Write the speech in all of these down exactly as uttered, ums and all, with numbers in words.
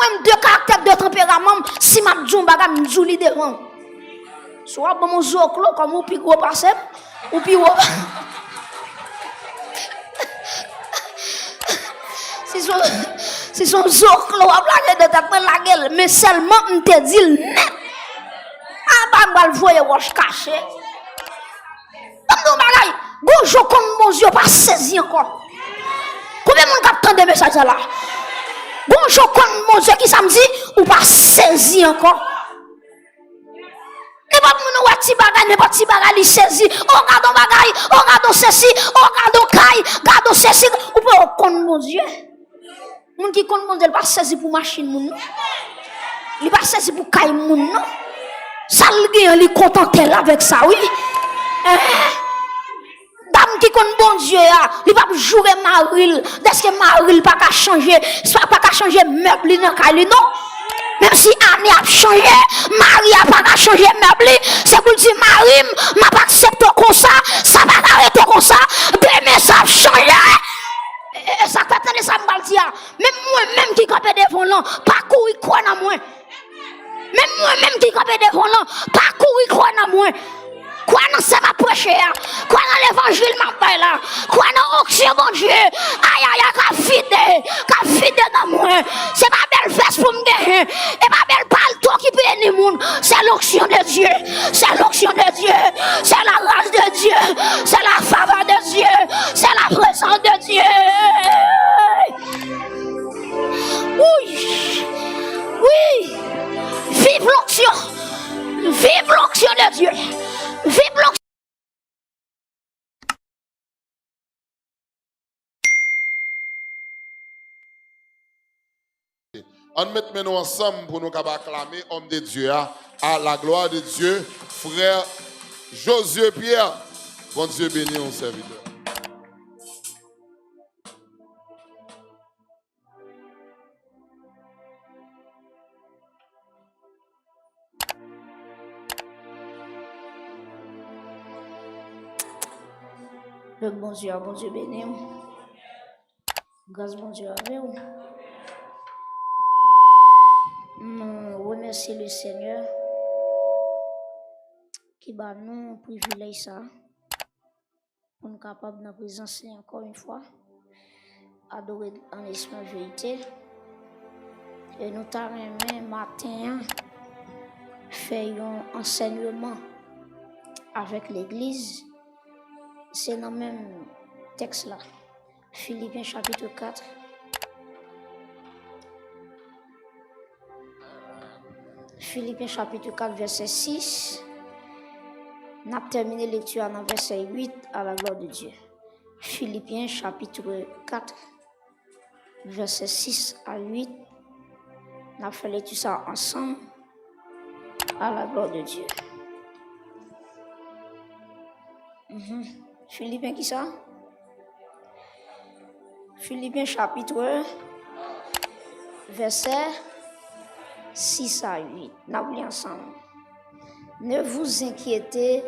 M de karaktè, de tanperaman m, si m ap di yon bagay, m di w li devan. Si w ap ban m yon zoklo, kòm ou pi gwo pase m, ou pi wo. Si se yon, si se yon zoklo w ap lage nan tèt mwen, lage l. Men sèlman m te di l nèt. A pa m pral voye wòch kache. Ban m di w yon bagay. Gon jan w konn Bondye, w pa sezi ankò. Konbyen moun k ap tande mesaj sa la? Gon jan w konn Bondye, ki sa m di? Ou pa sezi ankò. Nenpòt moun ou wè ti bagay, nenpòt ti bagay li sezi. O gad on bagay, o gad on sesi, o gad on kay, gad on sesi. Ou pa konn Bondye. Moun ki konn Bondye, li pa sezi pou machin moun, non. Li pa sezi pou kay moun, non. Sa l gen an, li kontante l avèk sa, wi. Enhen. Dam ki konn Bondye a, li p ap joure mari l, dèske mari l pa ka chanje, sa pa ka chanje mèb li nan kay li, non. Menm si ane ap chanje, mari a pa ka chanje mèb li, se pou l di, "Mari m, m ap aksepte w konsa, sa pa ka rete konsa, demen sa ap chanje." E, e, sa k fè, tande sa m pral di a. Menm mwen menm ki kanpe devan w lan, pa kouri kwè nan mwen. Menm mwen menm ki kanpe devan w lan, pa kouri kwè nan mwen. Kwè nan sa m ap preche a. Kwè nan levanjil m ap bay la. Kwè nan onksyon Bondye. Ayaya, k ap vide, k ap vide nan mwen. Se pa bèl vès pou m genyen. E pa bèl palto ki beni moun. C'est l'onction de Dieu. C'est l'onction de Dieu. C'est la grâce de Dieu. C'est la faveur de Dieu. C'est la présence de Dieu. Wi. Wi. Vive l'onction. Vive l'onction de Dieu. Vive l'onction. Ann met men nou ansanm pou nou kab aklame òm de Dye a, à la gloire de Dieu, frè Josué Pierre. Bondye beni w, sèvitè. Pèp Bondye a, Bondye beni w. Gras Bondye avè w. Nou remèsye Lesenyè ki ba nou privilèj sa a pou n kapab nan prezans li ankò yon fwa, adore l an espri an verite. E nou ta renmen maten an fè yon ansèyman avèk legliz. Se nan menm tèks la, Filipyen chapit kat. Filipyen chapit kat, vèsè sis. N ap tèmine lekti a nan vèsè uit, à la gloire de Dieu. Filipyen chapit kat, vèsè sis a uit. N ap fè lekti sa ansanm, à la gloire de Dieu. Mhm. Filipyen ki sa? Filipyen chapit, vèsè sis a uit. N ap li ansanm. Ne vous inquiétez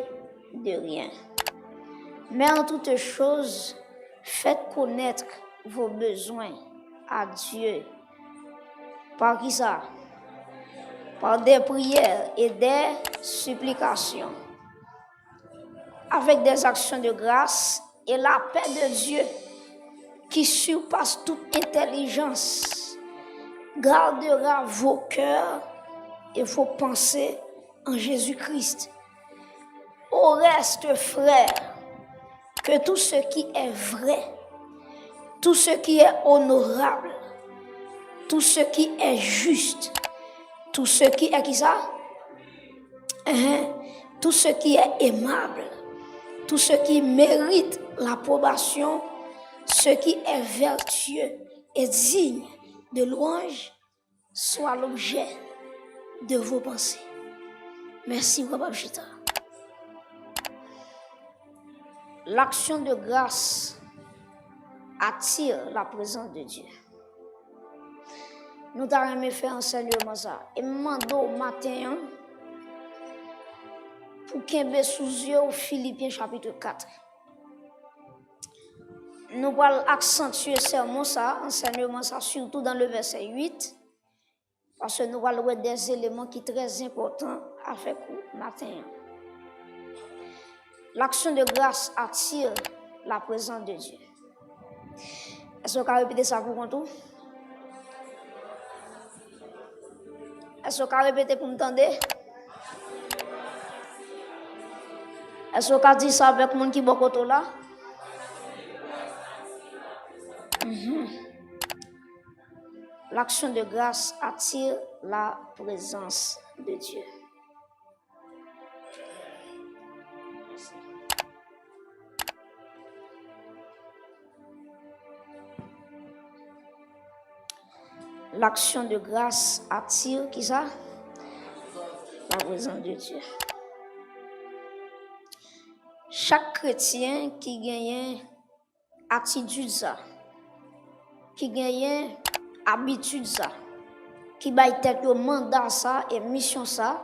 de rien, mais en toute chose, faites connaître vos besoins à Dieu. Par qui ça? Par des prières et des supplications, avec des actions de grâce, et la paix de Dieu, qui surpasse toute intelligence, gardera vos cœurs et vos pensées en Jésus-Christ. Au reste, frères, que tout ce qui est vrai, tout ce qui est honorable, tout ce qui est juste, tout ce qui est, qui ça? Hein? Tout ce qui est aimable, tout ce qui mérite l'approbation, ce qui est vertueux et digne de louange, soit l'objet de vos pensées. Mèsi, papa Chita. L'action de grâce attire la présence de Dieu. Nou ta renmen fè ansèyman sa. E m mande w maten an pou kenbe sou zye w Filipyen chapit kat. Nou pral aksantye sèmon sa, ansèyman sa, sitou dans le verset huit. Paske nou pral wè de eleman ki trè enpòtan avèk ou maten an. L'action de grâce attire la présence de Dieu. Èske w ka repete sa pou kont ou? Èske w ka repete pou m tande? Èske w ka di sa avèk moun ki bò kote w la? Mhm. L'action de grâce attire la présence de Dieu. L'action de grâce attire kisa? La présence de Dieu. Chak kretyen ki genyen atitid sa, ki genyen abitid sa, ki bay tèt yo manda sa e misyon sa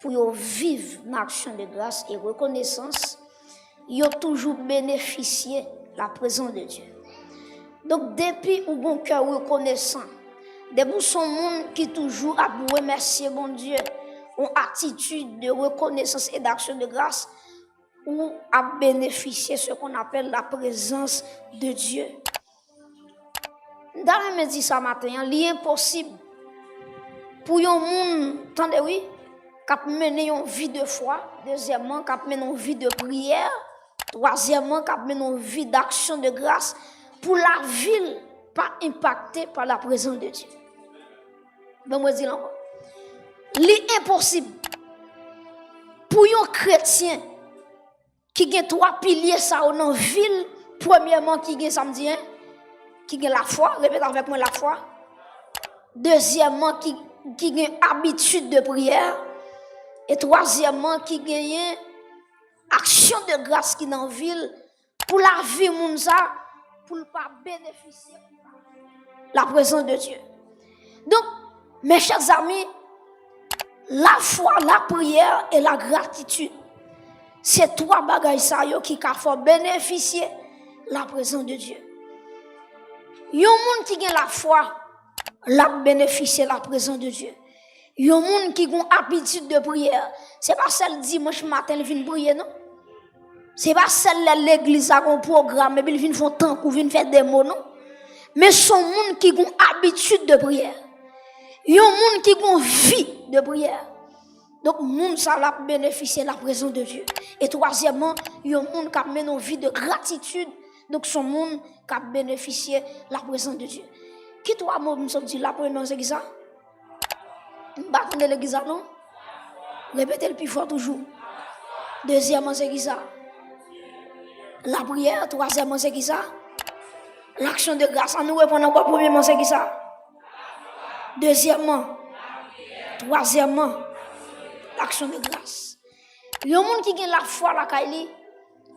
pou yo viv nan aksyon de gras e rekonesans, yo toujou benefisye la prezans de Dye. Donk, depi ou gon kè rekonesan, depi ou se yon moun ki toujou ap remèsye Bondye, yon atitid de rekonesans e d'aksyon de gras, ou ap benefisye ce qu'on appelle la présence de Dieu. M ta renmen di sa maten an, li enposib pou yon moun, tande wi, k ap mennen yon vi de fwa, dezyèmman, k ap mennen yon vi de priyè, twazyèmman, k ap mennen yon vi d'action de grâce, pou lavi l pa enpakte pa la prezans de Dye. Ban mwen di l ankò. Li enposib pou yon kretyen ki gen twa pilye sa yo nan vi l, premyèman, ki gen, sa m di, en, ki gen lafwa, repete avèk mwen, lafwa. Dezyèmman, ki, ki gen abitid de priyè. E twazyèmman, ki genyen aksyon de gras ki nan vi l, pou lavi moun sa, pou l pa benefisye la prezans de Dye. Donk, mes chers amis, la foi, la prière et la gratitude, se twa bagay sa yo ki ka fè w benefisye la prezans de Dye. Yon moun ki gen lafwa, l ap benefisye la prezans de Dye. Yon moun ki gon abitid de priyè, se pa sèl dimanch maten l vin priye, non. Se pa sèl lè legliz la gon pwogram, epi l vin fè yon tankou, vin fè de mo, non. Men se yon moun ki gon abitid de priyè. Yon moun ki gon vi de priyè. Donk, moun sa l ap benefisye la prezans de Dye. E twazyèmman, yon moun k ap mennen yon vi de gratitid. Donk, se yon moun k ap benefisye la prezans de Dye. Ki twa mo m sot di la, premyèman, se ki sa? M pa tande legliz la, non. Repete l pi fò toujou. Dezyèmman, se ki sa? Lapriyè. Twazyèmman, se ki sa? Laksyon de gras. Ann nou reprann ankò. Premyèman, se ki sa? Dezyèmman. Twazyèmman, laksyon de gras. Yon moun ki gen lafwa lakay li,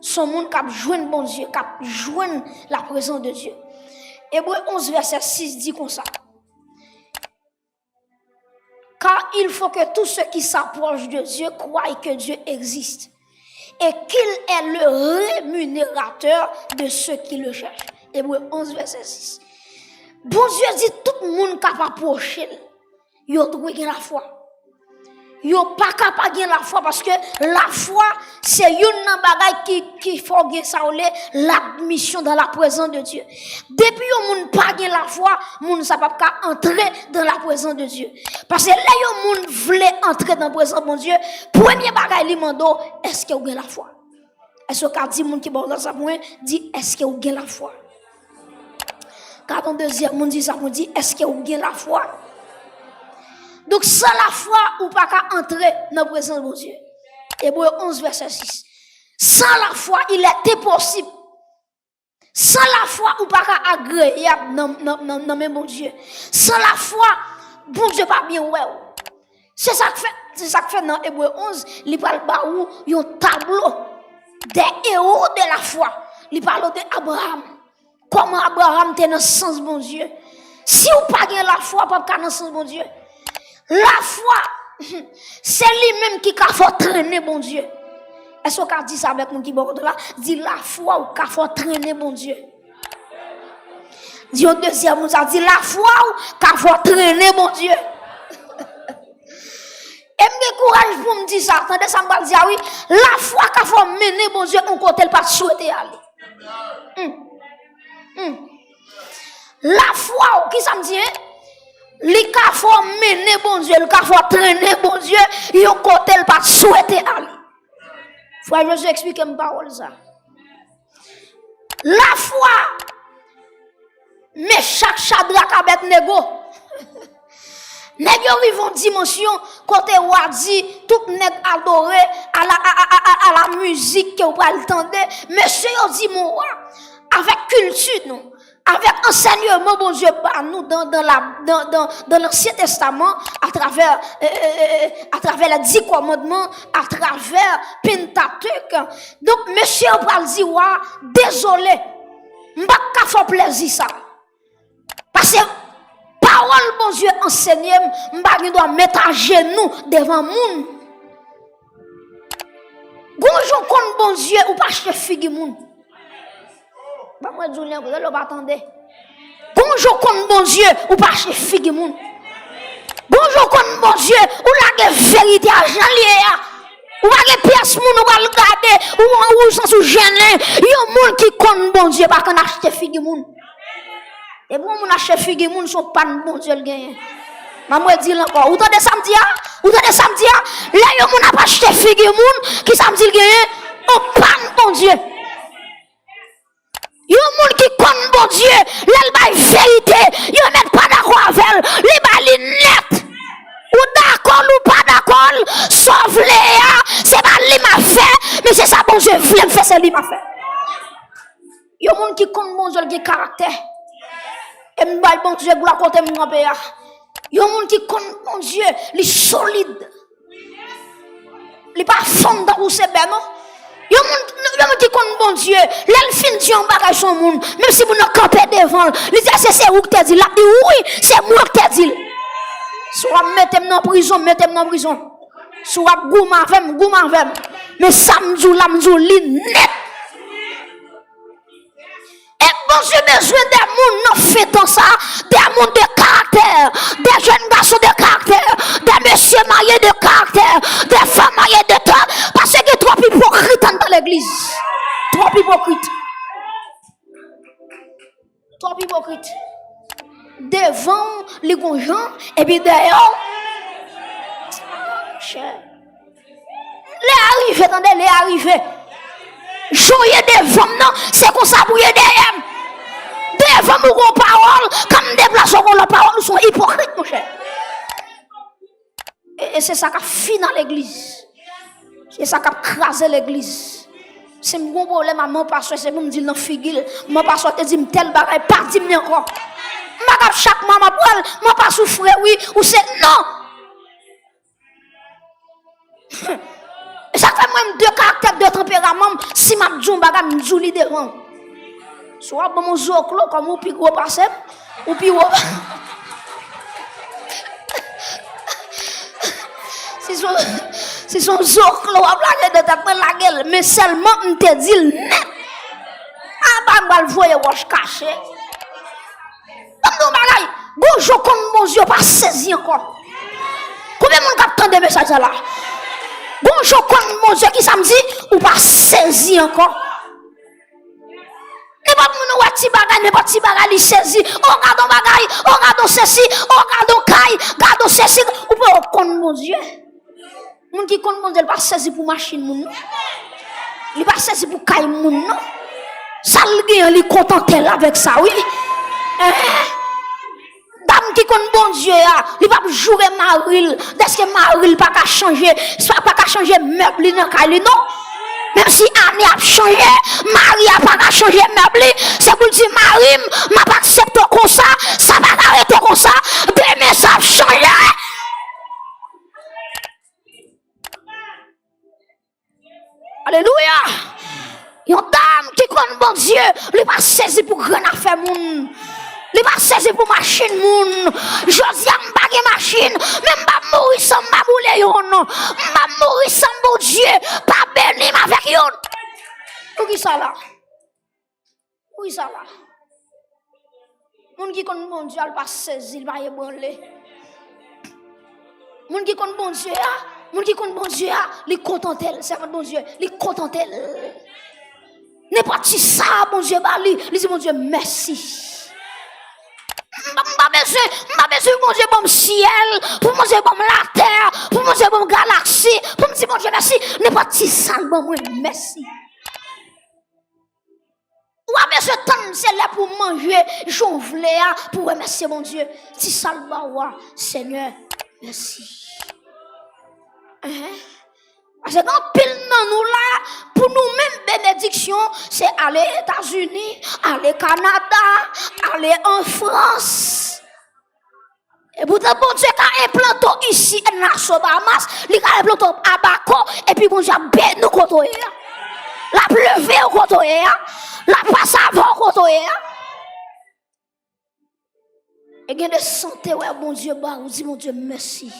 se yon moun k ap jwenn Bondye, k ap jwenn la prezans de Dye. Ebre onz, vèsè sis di konsa. Car il faut que tous ceux qui s'approchent de Dieu croient que Dieu existe et qu'il est le rémunérateur de ceux qui le cherchent. Ebre onz, vèsè sis. Bondye di tout moun k ap apwoche l, yo dwe gen lafwa. Yo pa ka pa gen lafwa, paske lafwa se youn nan bagay ki, ki fè w gen sa w rele l'admission dans la présence de Dieu. Depi yon moun pa gen lafwa, moun sa p ap ka antre dans la présence de Dieu. Paske lè yon moun vle antre nan prezans Bondye, premye bagay li mande w, èske w gen lafwa? Èske w ka di moun ki bò w la sa pou mwen, di, èske w gen lafwa? Gad yon dezyèm moun, di sa pou mwen, di, èske w gen lafwa? Donk, san lafwa, ou pa ka antre nan prezans Bondye. Ebre onz, vèsè sis. Sans la foi, il est impossible. San lafwa, ou pa ka agreyab nan, nan, nan, nan men Bondye. San lafwa, Bondye pa byen wè w. Se sa k fè, se sa k fè nan Ebre onz, li pral ba ou yon tablo des héros de la foi. Li pale w de Abraram. Kòman Abraram te nan sans Bondye. Si w pa gen lafwa, w p ap ka nan sans Bondye. Lafwa, se li menm ki ka fè w trennen Bondye. Èske w ka di sa avèk moun ki bò kote w la? Di, lafwa w ka fè w trennen Bondye. Di yon dezyèm moun sa, di, lafwa w ka fè w trennen Bondye. E m gen kouraj pou m di sa, tande sa m pral di a wi. Lafwa ka fè w mennen Bondye yon kote l pa t swete ale. Hmm. Hmm. Lafwa w, ki sa m di, en? Li ka fè w mennen Bondye, li ka fè w trennen Bondye yon kote l pa t swete ale. Frè Jezi eksplike m pawòl sa. Lafwa Mechak, Chadrak, Abèdnego. Nèg yo rive yon dimansyon kote wa di tout nèg adore a la, a, a, a, a, a la mizik ke w pral tande. Mesye yo di, mon wa, avèk kilti nou, avèk ansèyman Bondye ba nou dan, dan la, dan, dan, dan Lansyen Testaman, atravè, e, e, e, e, atravè lè Di Kòmandman, atravè Pentatek. Donk, mesye yo pral di wa, dezole, m p ap ka fè w plezi sa. Paske pawòl Bondye ansenye m, m pa gen dwa met ajenou devan moun. Gon jan w konn Bondye, ou pa achte figi moun. Ban mwen di w li ankò, tande w pa tande. Gon jan w konn Bondye, ou pa achte figi moun. Gon jan w konn Bondye, ou lage verite a jan l ye a. Ou pa gen pyès moun ou pral gade, ou, ou santi w jennen. Yon moun ki konn Bondye pa konn achte figi moun. Depi yon moun achte figi moun, se yon pàn Bondye l genyen. Ban mwen di l ankò. Ou tande sa m di a? Ou tande sa m di a? Lè yon moun ap achte figi moun, ki sa m di l genyen? Yon pàn Bondye. Yon moun ki konn Bondye, lè l bay verite, yo mèt pa dakò avè l, li ba li nèt. Ou dakò l, ou pa dakò l, sa w vle a, se pa li m ap fè, men se sa Bondye vle m fè, se li m ap fè. Yon moun ki konn Bondye, l gen karaktè. E m bay Bondye glwa kote m kanpe a. Yon moun ki konn Bondye, li solid. Li pa fanm tankou se bè, non. Yon moun, yon moun ki konn Bondye, lè l fin di yon bagay sou yon moun, menm si moun nan kanpe devan l, li di, èske se ou ki te di l? L ap di, wi, se mwen ki te di l. Si w ap mete m nan prizon, mete m nan prizon. Si w ap goumen avè m, goumen avè m. Men sa m di w la, m di w li nèt. E Bondye bezwen de moun nan fen tan sa, de moun de karaktè, de jèn gason de karaktè, de mesye marye de karaktè, de fanm marye de karaktè, paske gen twòp ipokrit anndan legliz. Twòp ipokrit. Twòp ipokrit. Devan w, li gon jan, epi dèyè w, chè. Lè a rive, tande, lè a rive. Jan w ye devan m nan, se konsa pou w ye dèyè m. Devan m, ou gon pawòl, kan m deplase, w gon lòt pawòl, ou se yon ipokrit, monchè. E, e se sa k ap fini legliz. Se sa k ap kraze legliz. Si m gon pwoblèm a man pastè, se pou m di l nan figi l. Man pastè te di m tèl bagay, pa di m li ankò. M pa ka ap chak mwa m ap pral, man pastè ou fre wi, ou se, non. E sa k fè mwen m de karaktè, de tanperaman m, si m ap di yon bagay, m di w li devan. Si w ap ban m yon zoklo, kòm ou pi gwo pase m, ou pi wo. Si se yon, si se yon zoklo w ap lage nan tèt mwen, lage l. Men sèlman m te di l nèt. A pa m pral voye wòch kache. Ban m di w yon bagay, gon jan w konn Bondye, w pa sezi ankò. Konbyen moun k ap tande mesaj sa la? Gon jan w konn Bondye, ki sa m di, ou pa sezi ankò. Nenpòt moun ou wè ti bagay, nenpòt ti bagay li sezi. O, gad on bagay, o, gad on sesi, o, gad on kay, gad on sesi. Ou pa konn Bondye. Moun ki konn Bondye, li pa sezi pou machin moun, non. Li pa sezi pou kay moun, non. Sa l gen an, li kontante l avèk sa, wi. Enhen. Dam ki konn Bondye a, li p ap joure mari l, dèske mari l pa ka chanje, pa ka chanje mèb li nan kay li, non. Menm si ane ap chanje, mari a pa ka chanje mèb li, se pou l di, mari m, m ap aksepte w konsa, sa pa ka rete konsa, demen sa ap chanje. Alelouya! Yon dam ki konn Bondye, li pa sezi pou grenn afè moun. Li pa sezi pou machin moun. Jodi a, m pa gen machin, men m p ap mouri san m pa boule youn. M p ap mouri san Bondye pa beni m avèk youn. Poukisa la? Wi, sa la. Moun ki konn Bondye a, l pa sezi, l pa ebranle. Moun ki konn Bondye a, moun ki konn Bondye a, li kontante l, sèvant Bondye, li kontante l. Nenpòt ti sa Bondye ba li, li di Bondye mèsi. M pa, m pa bezwen, m pa bezwen Bondye ban m syèl, pou Bondye ban m latè, pou Bondye ban m galaksi, pou m di Bondye mèsi. Nenpòt ti sa l ban mwen, mèsi. Ou pa bezwen tann se lè pou w manje jan w vle a pou w remèsye Bondye. Ti sa l ba w a, Senyè, mèsi. Enhen. Paske gen anpil nan nou la, pou nou menm, benediksyon, se ale Etazini, ale Kanada, ale an Frans. E poutan Bondye ka enplante w isi, Nassau, Bahamas, li ka enplante w Abaco, epi Bondye ap beni w kote w ye a. L ap leve w kote w ye a. L ap pase avè w kote w ye a. E gen de sante wè Bondye ba ou, di Bondye mèsi.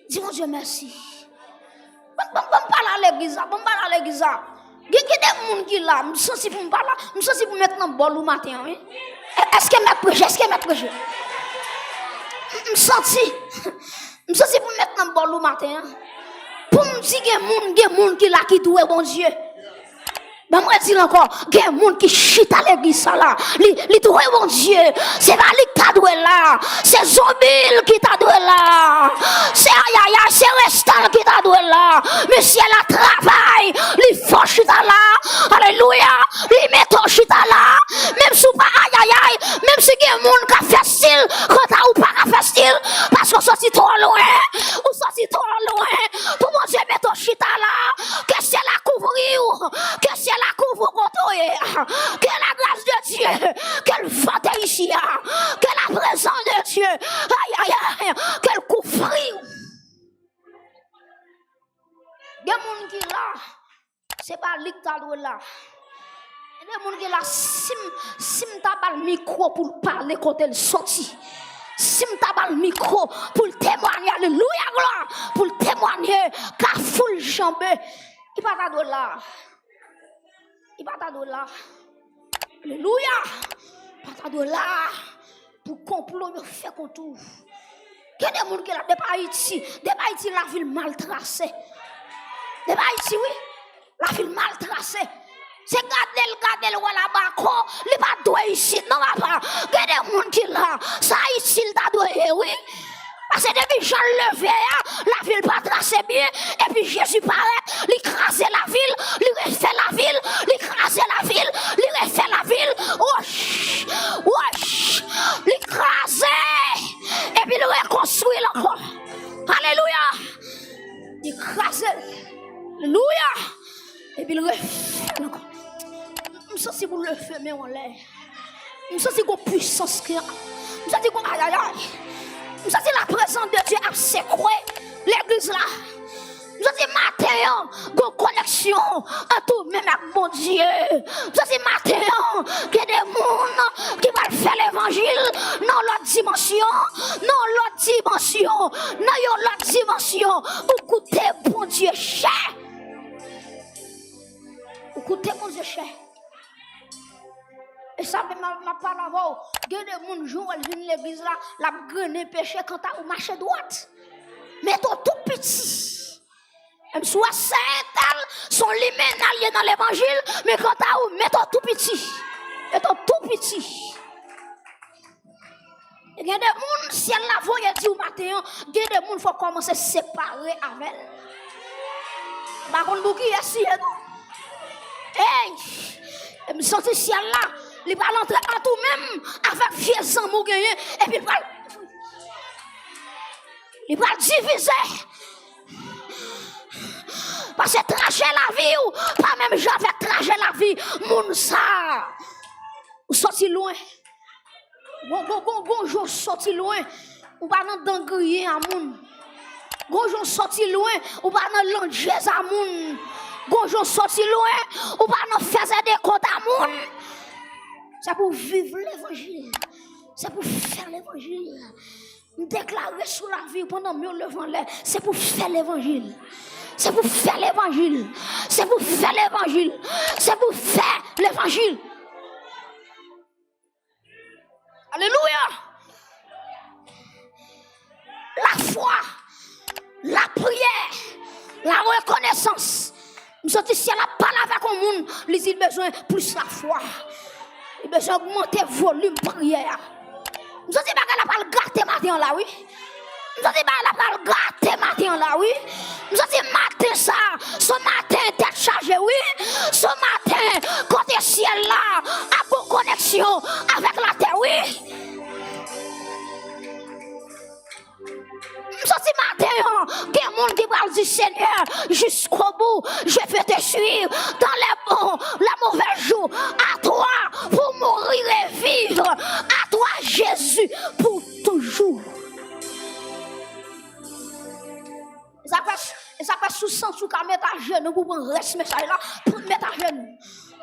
Di Bondye mèsi. Ban, ban, ban m pale a legliz la, ban m pale a legliz la. Gen, gen de moun ki la, m santi pou m pale, m santi pou m met nan bòl ou maten an, wi. E, èske m ap preche, èske m ap preche? M, m santi, m santi pou m met nan bòl ou maten an. Pou m di gen moun, gen moun ki la ki dwe Bondye. Ban mwen di l ankò, gen moun ki chita legliz sa la. Li, li dwe Bondye. Se pa li k ta dwe la. Se zonbi l ki ta dwe la. Se ayayay, se restan l ki ta dwe la. Men syèl la travay. Li fè w chita la. Alelouya. Li mete w chita la. Menm si w pa ayayay, menm si gen moun k ap fè stil, kanta w pa ka fè stil, paske w soti twò lwen. Ou soti twò lwen. Pou Bondye mete w chita la. Ke syèl la kouvri w. Ke syèl la kouvri w kote w ye a. Que la grâce de Dieu, ke l vante isi a. Que la présence de Dieu, ayayay, ke l kouvri w. Gen moun ki la, se pa li k ta dwe la. Gen de moun ki la, si m, si m ta ba l mikwo pou l pale kote l soti, si m ta ba l mikwo pou l temwanye, alelouya, glwa, pou l temwanye, kafou l janbe, li pa ta dwe la. Li pa ta dwe la. Alelouya. Pa ta dwe la. Pou konplo yo fè kont ou. Gen de moun ki la, depi Ayiti, depi Ayiti, lavi l mal trase. Depi Ayiti, wi, lavi l mal trase. Se gade l, gade l, wè l Abaco, li pa dwe isit, non, papa. Gen de moun ki la, se Ayiti l ta dwe ye, wi. Paske depi jan l leve a, lavi l pa trase byen, epi Jezi parèt, li kraze lavi l, li refè lavi l, li kraze lavi l, li refè lavi l. Woch! Woch! Li kraze! Epi li rekonstwi l ankò. Alelouya! Li kraze l. Alelouya! Epi li refè l ankò. M santi pou leve men w anlè. M santi gon pwisans ki, m santi gon ayayay. M santi laprezans de Dye ap sekwe legliz la. M santi maten an, gon koneksyon ant ou menm ak Bondye. M santi maten an, gen de moun ki pral fè levanjil nan lòt dimansyon, nan lòt dimansyon, nan yon lòt dimansyon. Ou koute Bondye chè. Ou koute Bondye chè. E sa menm m ap, m ap pale avè w. Gen de moun, jan w wè l vin legliz la, l ap grennen peche, kanta ou mache dwat. Mete w tou piti. Menm si w wè sè entèl, se yon limena l ye nan levanjil, men kanta ou, mete w tou piti. Mete w tou piti. Gen de moun, syèl la voye di w maten an, gen de moun fò w kòmanse separe avè l. M pa konn pou kiyès li ye non. Ey! M santi syèl la, li pral antre ant ou menm avèk vye zanmi w genyen, epi l pral, li pral divize. Paske traje lavi w pa menm jan avèk traje lavi moun sa a. Ou soti lwen. Gon, gon, gon, gon jan w soti lwen, ou pa nan dan griyen a moun. Gon jan w soti lwen, ou pa nan landjez a moun. Gon jan w soti lwen, ou pa nan fèzè dekont a moun. Se pou w viv levanjil. Se pou w fè levanjil. M deklare sou lavi w pandan men w leve anlè, se pou w fè levanjil. Se pou w fè levanjil. Se pou w fè levanjil. Se pou w fè levanjil. Alelouya! L ap lafwa, lapriyè, larekonesans. M santi syèl la pale avèk yon moun, li di l bezwen plis lafwa. Li bezwen ogmante volim priyè a. M santi bagay la pral gate maten an la, wi. M santi bagay la pral gate maten an la, wi. M santi maten sa, se yon maten tèt chaje, wi. Se yon maten kote syèl la ap gon koneksyon avèk latè, wi. M santi maten an, gen moun ki pral di, Seigneur, jusqu'au bout, je veux te suivre dans les bons, les mauvais jours. À toi pour mourir et vivre. À toi, Jésus, pour toujours. E sa fè, e sa fè si w santi w ka met ajenou pou w pran rès mesaj la, pran, met ajenou.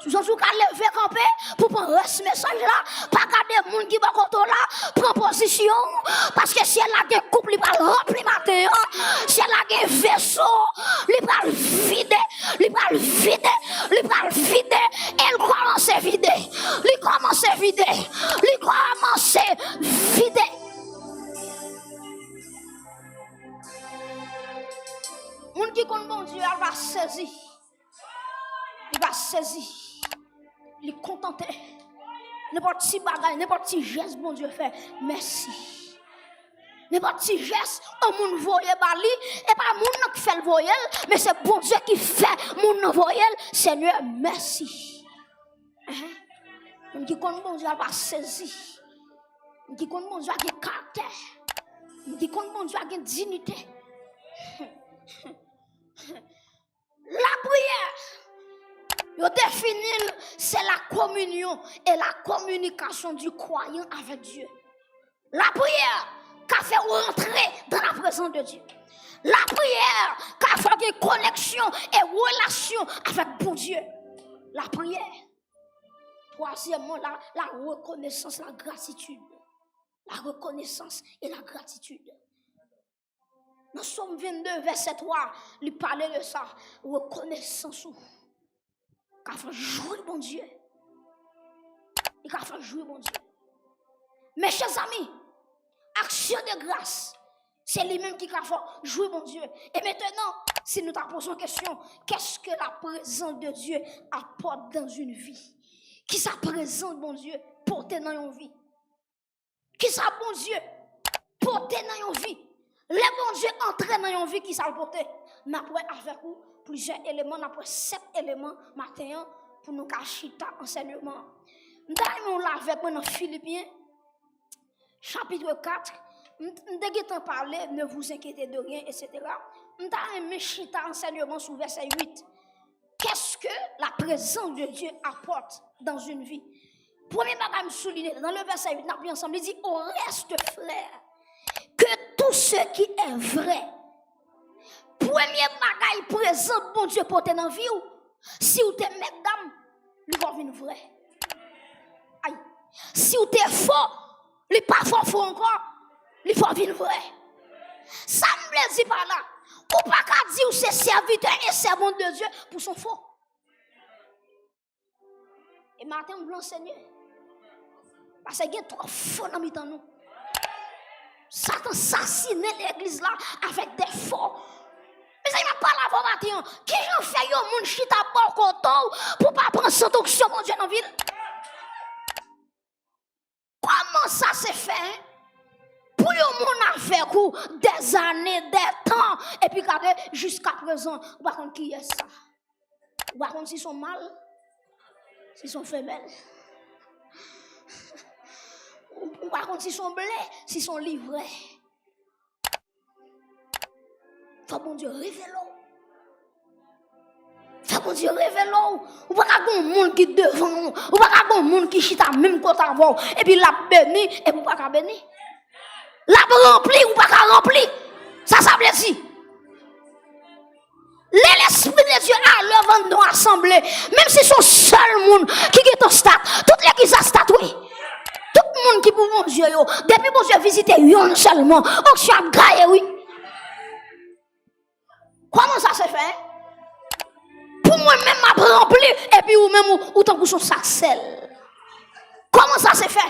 Si w santi w ka leve kanpe pou w pran rès mesaj la, pa gade moun ki bò kote w la, pran pozisyon w, paske syèl la gen koup li pral ranpli maten an, syèl la gen veso li pral vide, li pral vide, li pral vide, e l kòmanse vide, li kòmanse vide, li kòmanse vide. Moun ki konn Bondye a va sezi. Li va sezi. Li kontante. Nenpòt ti bagay, nenpòt ti jès Bondye fè, mèsi. Nenpòt ti jès yon moun voye ba li, e pa moun nan k fè l voye l, men se Bondye ki fè moun nan voye l. Senyè, mèsi. Enhen. Moun ki konn Bondye a va sezi. Moun ki konn Bondye a gen karaktè. Moun ki konn Bondye a gen diyite. Lapriyè, yo defini l, se la communion et la communication du croyant avec Dieu. Lapriyè ka fè w rantre dans la présence de Dieu. Lapriyè ka fè w gen koneksyon e relasyon avèk Bondye. Lapriyè. Twazyèmman, la, la reconnaissance, la gratitude. La reconnaissance et la gratitude. Nan Sòm vennde, vèsè twa, li pale de sa, rekonesans ou ka fè w jwi Bondye. Li ka fè w jwi Bondye. Mes chers amis, aksyon de gras, se li menm ki ka fè w jwi Bondye. E mentenan, si nou ta poze yon kesyon, qu'est-ce que la présence de Dieu apporte dans une vie? Kisa prezans Bondye pote nan yon vi? Kisa Bondye pote nan yon vi? Lè Bondye antre nan yon vi, kisa l pote? N ap wè avèk ou plizyè eleman, n ap wè sèt eleman maten an pou nou ka chita ansèyman an. M ta renmen w la avèk mwen nan Filipyen, chapitre quatre, m, m te gentan pale, ne vous inquiétez de rien, et cetera. M ta renmen chita ansèyman sou vèsè uit. Qu'est-ce que la présence de Dieu apporte dans une vie? Premye bagay m souliye, nan le vèsè uit, n ap li ansanm, li di, au reste, frères, que tout ce qui est vrai. Premye bagay prezans Bondye pote nan vi w, si w te mèt dam, li fò vin vrè. Ay. Si w te fo, li pa fò fo ankò, li fò vin vrè. Sa m vle di pa la, ou pa ka di w se sèvitè e sèvant de Dye pou s on fo. E maten m vle anseye. Paske gen twòp fo nan mitan nou. Satan sasinen legliz la avèk de fo. Mezanmi, m ap pale avè w maten an. Kijan fè yon moun chita bò kote w pou pa pran sant onksyon Bondye nan vi l? Kòman sa se fè, hein? Pou yon moun avèk ou dèzane, dètan, epi gade jiska prezan, ou pa konn kiyès sa. Ou pa konn si s on mal, si s on femèl. Ou, ou pa konn si s on ble, si s on livrè. Fò Bondye revele w. Fò Bondye revele w. Ou pa ka gon moun ki devan w. Ou pa ka gon moun ki chita menm kote avè w. Epi l ap beni, epi ou pa ka beni. L ap ranpli, ou pa ka ranpli. Sa sa vle di? Lè Lespri de Dye a lève nan yon asanble, menm si s on sèl moun ki gentan stat, tout legliz la stat, wi. Tout moun ki pou Bondye yo, depi Bondye vizite yonn sèlman, onksyon ap gaye, wi. Kòman sa se fè? Pou mwen menm m ap ranpli, epi ou menm ou, ou tankou s on sak sèl. Kòman sa se fè?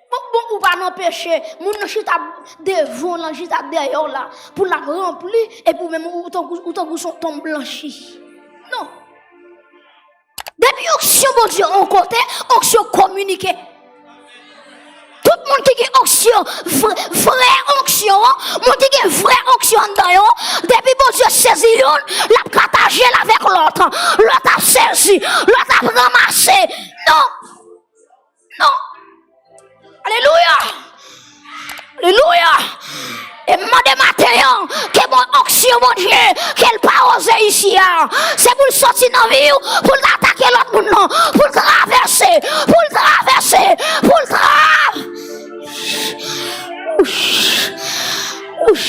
Bon, Ou pa nan peche, moun nan chita devan w la, chita dèyè w la, pou l ap ranpli, epi ou menm ou tankou, ou tankou se yon tonm blanchi. Non. Depi onksyon Bondye yon kote, onksyon kominike. Tout moun ki gen onksyon, vre, vrè onksyon an, moun ki gen vrè onksyon anndan yo, depi Bondye sezi youn, l ap pataje l avèk lòt. Lòt ap sezi, lòt ap ranmase. Non! Non! Alelouya! Alelouya! E m mande maten an, ke bon onksyon Bondye, ke l pa oze isi a. Se pou l soti nan vi w, pou l atake lòt moun nan, pou l travèse, pou l travèse, pou l tra- Ouch! Ouch!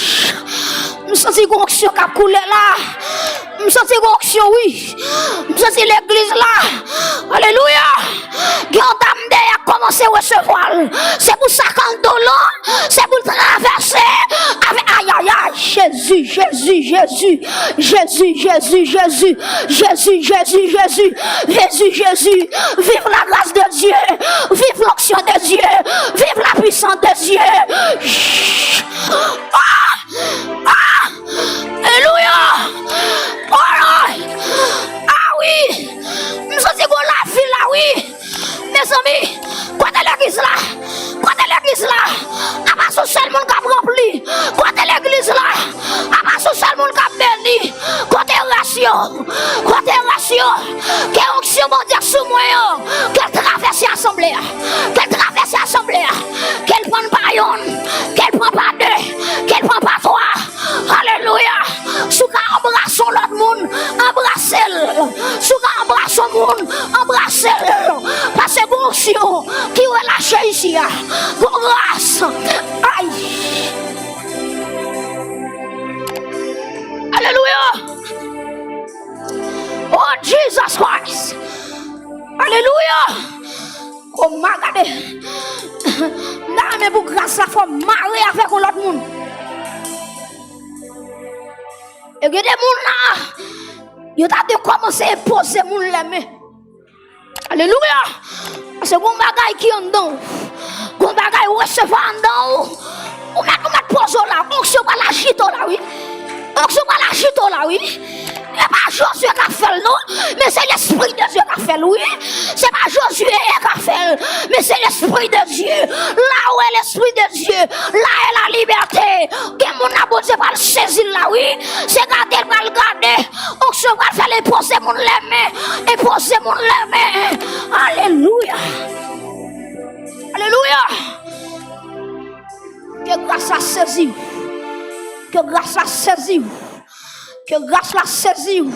M santi gon onksyon k ap koule la. M santi gon onksyon, wi. M santi legliz la. Alelouya! Gen yon dam dèyè k kòmanse resevwa l. Se pou sa k anndan w lan, se pou l travèse avè, ayayay, Jezi, Jezi, Jezi. Jezi, Jezi, Jezi. Jezi, Jezi, Jezi. Jezi, Jezi. Vive la grâce de Dieu. Vive l'onction de Dieu. Vive la puissance de Dieu. Ah! Ah! Alelouya! Oh Lord! Ah wi! M santi gon lavi la wi! Mezanmi, kote legliz la? Kote legliz la? Apa se yon sèl moun k ap ranpli? Kote legliz la? Apa se yon sèl moun k ap beni? Kote rès yo? Kote rès yo? Ke onksyon Bondye sou mwen yo, ke l travèse asanble a. Ke l travèse asanble a. Ke l pran pa yonn. Ke l pran pa de. Ke l pran pa twa. Alelouya! Si w ka anbrase yon lòt moun, anbrase l. Si w ka anbrase yon moun, anbrase l. Paske gon onksyon ki relache isi a. Gon gras. Ay! Alelouya! Oh, Jesus Christ! Alelouya! Kòman gade? M ta renmen pou gras la fò mare avèk yon lòt moun. E gen de moun la, yo ta dwe kòmanse enpoze moun lèmen. Alelouya! Paske gon bagay ki anndan w. Gon bagay ou resevwa anndan w. Ou mèt, ou mèt poze w la. Onksyon pral ajite w la, wi. Onksyon pral ajite w la, wi. E pa Jozye k ap fè l, non. Men se Lespri de Dye k ap fè l, wi. Se pa Jozye k ap fè l. Men se Lespri de Dye. Là où est l'Esprit de Dieu, là est la liberté. Gen moun la Bondye pral sezi l la, wi. Se gade l pral gade. Onksyon pral fè l enpoze moun lèmen. Enpoze moun lèmen. Alelouya. Alelouya. Ke gras la sezi w. Ke gras la sezi w. Ke gras la sezi w.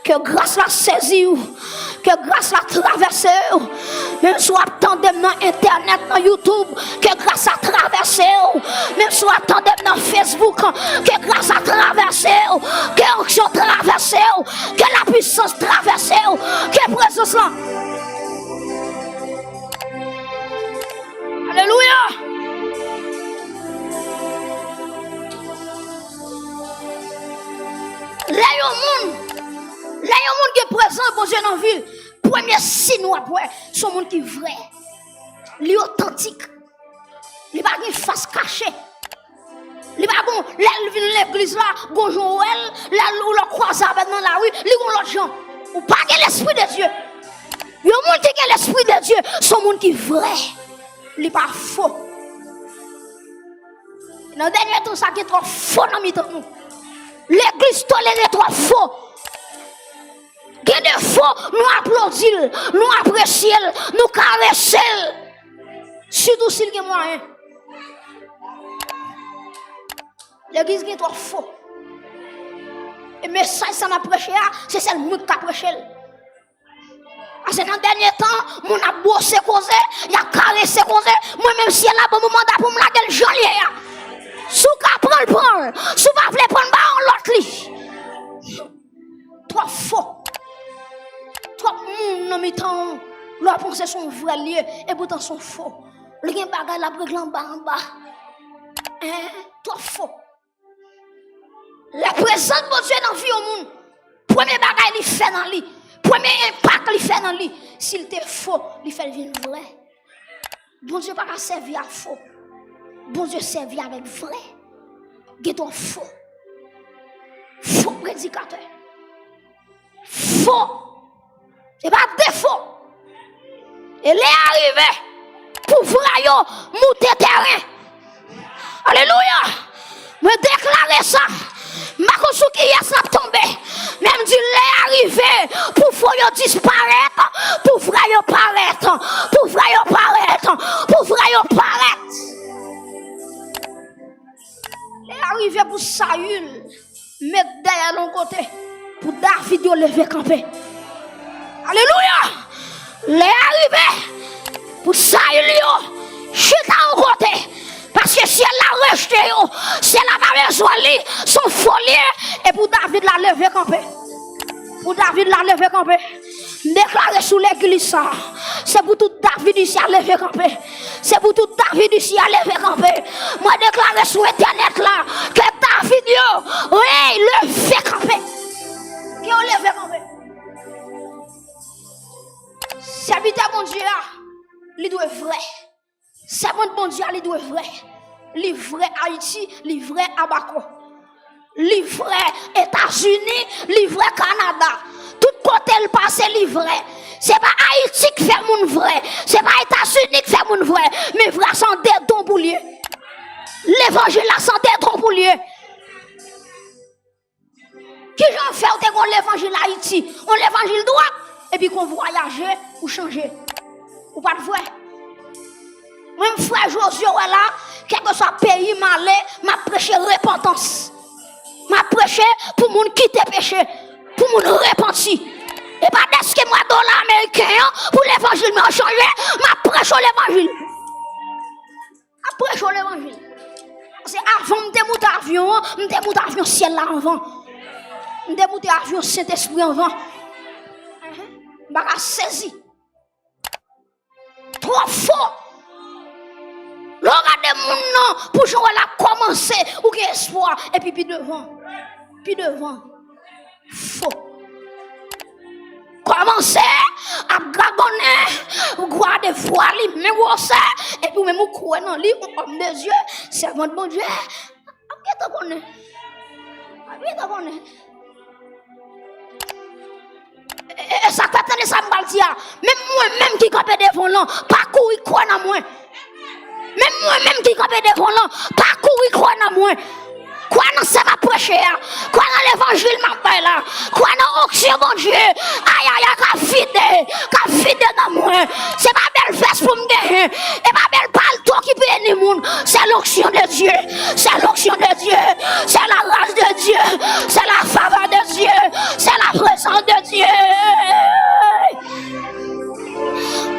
Ke gras la sezi w. Ke gras la travèse w. Menm si w ap tande m nan entènèt, nan YouTube, ke gras la travèse w. Menm si w ap tande m nan Facebook, ke gras la travèse w. Ke onksyon travèse w. Ke lapwisans travèse w. Ke prezans lan. Alelouya! Lè yon moun, lè yon moun gen prezans Bondye nan vi l, premye siy nou ap wè, se yon moun ki vrè. Li otantik. Li pa gen fas kache. Li pa gon, lè l vin legliz la, gon jan w wè l, lè l ou lè w kwaze avè l nan lari, li gon lòt jan. Ou pa gen Lespri de Dye. Yon moun ki gen Lespri de Dye, se yon moun ki vrè. Li pa fo. Nan dènye tan sa, gen twòp fo nan mitan nou. Legliz tolere twòp fo. Gen de fo, nou aplodi l, nou apresye l, nou karese l. Sitou si l gen mwayen. Legliz gen twòp fo. E mesaj sa n ap preche a, se sèl mwen k ka preche l. Paske nan dènye tan, moun ap bwose koze, y ap karese koze. Mwen menm, syèl la ban mwen manda pou m lage l jan l ye a. Si w ka pran l, pran l. Si w pa vle pran l, ba yon lòt li. Twòp fo. Twòp moun nan mitan w. Lè w panse se yon vrè l ye, epoutan se yon fo. Li gen bagay l ap regle anba anba. Hein? Twòp fo. Lè prezans Bondye nan vi yon moun, premye bagay li fè nan li, premye enpak li fè nan li, si l te fo, li fè l vin vrè. Bondye pa ka sèvi ak fo. Bondye sèvi avèk vrè. Gen twòp fo. Fo predikatè. Fo. Se pa defo. E lè a rive pou vrè yo moute teren. Alelouya! Mwen deklare sa. M pa konn sou kiyès l ap tonbe. Men m di lè a rive pou fo yo disparèt, pou vrè yo parèt, pou vrè yo parèt, pou vrè yo parèt. Lè a rive pou Sayil met dèyè l yon kote, pou David yo leve kanpe. Alelouya! Lè a rive pou Sayil yo chita yon kote, paske syèl la rejte yo, syèl la pa bezwen li, se yon fo l ye, e pou David la leve kanpe. Pou David la leve kanpe. M deklare sou legliz sa, se pou tout David isi a leve kanpe. Se pou tout David isi a leve kanpe. Mwen deklare sou entènèt la, ke David yo, wi, leve kanpe. Ke yo leve kanpe. Sèvitè Bondye a, li dwe vrè. Sèvant Bondye a, li dwe vrè. Li vrè Ayiti, li vrè Abako. Li vrè Etazini, li vrè Kanada. Tout kote l pase, li vrè. Se pa Ayiti k fè moun vrè. Se pa Etazini k fè moun vrè. Men vrè se yon dedon pou l ye. Levanjil la se yon dedon pou l ye. Kijan fè w te gen yon levanjil Ayiti, yon levanjil dwat, epi kon vwayaje, ou chanje? Ou pa t vrè. Mwen, frè Jozye, wè la, kèlkeswa peyi m ale, m ap preche repantans. M ap preche pou moun kite peche, pou moun repanti. E pa dèske m wè dola ameriken an, pou levanjil mwen chanje, m ap preche w levanjil. Ap preche w levanjil. Paske avan m te moute avyon an, m te moute avyon syèl la anvan. M te moute avyon Sentespri anvan. M pa ka sezi. Twòp fo. Lè w gade moun nan, pou jan w wè l ap kòmanse, ou gen espwa, epi pi devan. Pi devan. Fo. Kòmanse ap gagonnen, gade vwa li men gwosè, epi ou menm ou kwè nan li, yon òm de Dye, sèvant Bondye, ap gentan konnen. Ap gentan konnen. E, e, e sa k fè, tande sa m pral di a. Menm mwen menm ki kanpe devan w lan, pa kouri kwè nan mwen. Menm mwen menm ki kanpe devan w lan, pa kouri kwè nan mwen. Kwè nan sa m ap preche a. Kwè nan levanjil m ap bay la. Kwè nan onksyon Bondye. Ayaya, k ap vide, k ap vide nan mwen. Se pa bèl vès pou m genyen. E pa bèl palto ki beni moun. C'est l'onction de Dieu. C'est l'onction de Dieu. C'est la grâce de Dieu. C'est la faveur de Dieu. C'est la présence de Dieu.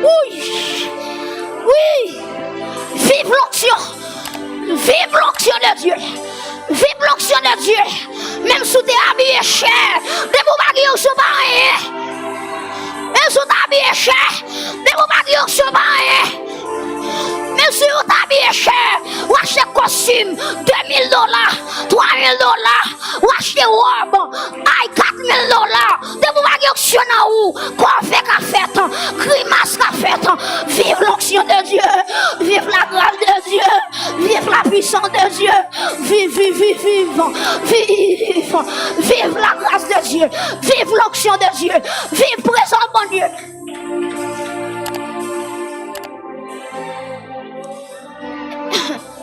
Wi. Wi. Viv l'onction. Viv l'onction de Dieu. Viv l'onction de Dieu. Menm si w te abiye chè, depi w pa gen onksyon, w pa anyen. Menm si w te abiye chè, depi w pa gen onksyon, w pa anyen. Menm si w te abiye chè, w achte kostim, de mil dola, twa mil dola, w achte wòb, ay, kat mil dola. Depi w pa gen onksyon nan ou, kòve ka fèt, grimas ka fèt. Vive l'onction de Dieu, vive la grâce de Dieu, vive la puissance de Dieu. Viv, viv, viv, viv. Viv, viv la grâce de Dieu. Vive l'onction de Dieu. Viv prezans Bondye.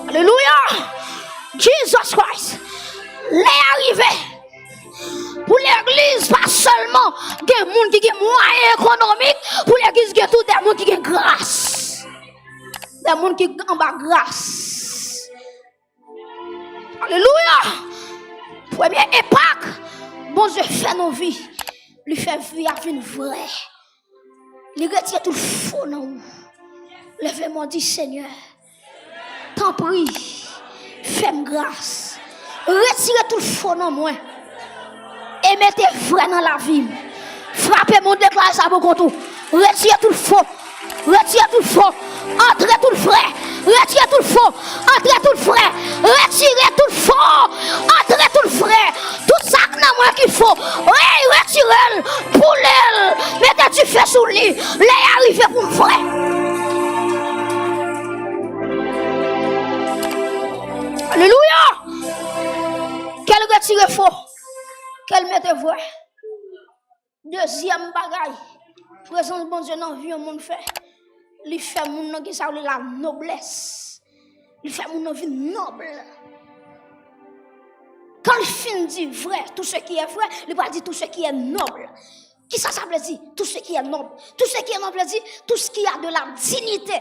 Alelouya. Jesus Christ. Lè a rive pou legliz pa sèlman gen moun ki gen mwayen ekonomik, pou legliz gen tou de moun ki gen gras. De moun ki anba gras. Alelouya! Premye enpak Bondye fè nan vi, li fè vi a vin vrè. Li retire tout fo nan ou. Leve men w, di, Senyè, tanpri, fè m gras. Retire tout fo nan mwen. E mete vrè nan lavi m. Frape men w, deklare sa pou kont ou. Retire tout fo. Retire tout fo. Antre tout vrè. Retire tout fo. Antre tout vrè. Retire tout fo. Antre tout vrè. Tout sa k nan mwen ki fo. Ey, retire l. Boule l. Mete dife sou li. Lè a rive pou m vrè. Alelouya! Ke l retire fo, ke l mete vrè. Dezyèm bagay, prezans Bondye nan vi yon moun fè, li fè moun nan gen sa yo rele la noblès. Li fè moun nan vin nòb. Quand il fin di vrai, tout ce qui est vrai, li pral di tout ce qui est noble. Kisa sa vle di? Tout ce qui est noble. Tout ce qui est noble vle di tout ce qui a de la dignité.